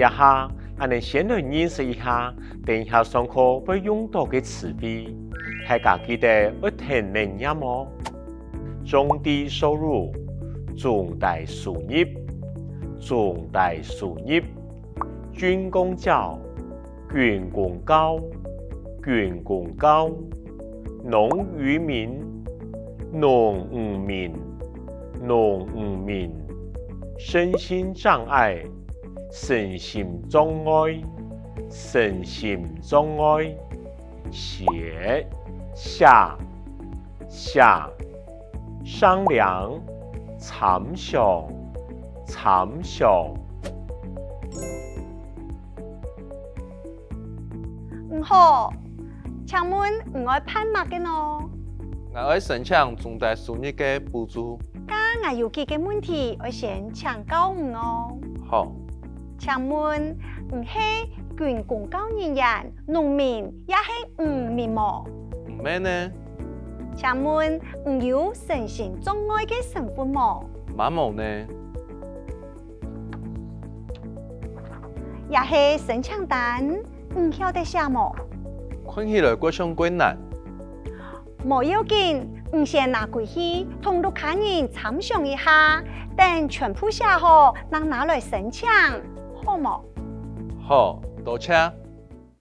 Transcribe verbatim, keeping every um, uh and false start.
這下，𠊎等先來認識一下等一下上課會用到个詞彙，大家記得愛跈等唸哦。中低收入，中低收入，中低收入。軍公教，軍公教，軍公教。農漁民，農漁民，農漁民。身心障礙，身心障礙，身心障礙。寫，寫，寫。商量，參詳，參詳。你好，請問你愛辦麼个呢？𠊎愛申請中低收入个補助。該𠊎有幾个問題愛先請教你哦。好。請問你係軍公教人員、農民也係漁民無？毋係呢。請問你有身心障礙个身份無？嘛無呢。 這係申請單，你曉得寫無？看起來蓋像蓋難。無要緊，你先拿歸去同屋下人參詳一下，等全部寫好，正拿來申請，好無？好，多謝。